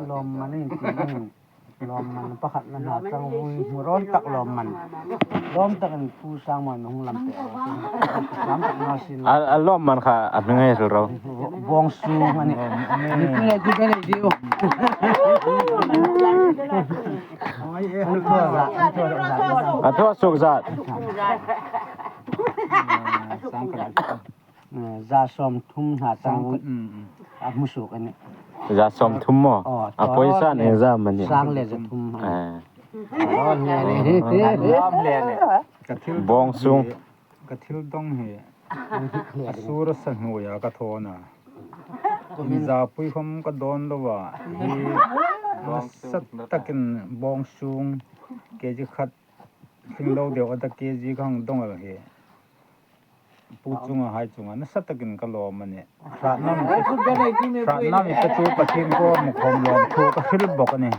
Lawmman a inti in lawmman pakhatna hna changvui hmurawn tak lawmman lawm takin Pu Sangmuan hung lam pe rawh lam tak nga sin A lawmman kha a hming hei hril ro. Bawng sung ani mipui ngai tu kan ei diu A thua suk zat. 30 hna cang a hmusuk ani. 30 maw? A poisa ning za mani. Sang le 300. Bawng sung. Ka thil dong hi a sur sa hnuai ah ka thawn a. Mizapui hom ka dawn lo ah hi nasa takin bawng sung kg khat tling lo deuh a kg kha hang dong al hi. Pu chunga hai chunga nasa takin ka lawm a ni. Hratna mi te chu Pathian pawh mukhawm lawm thu ka hrilh bawk a ni.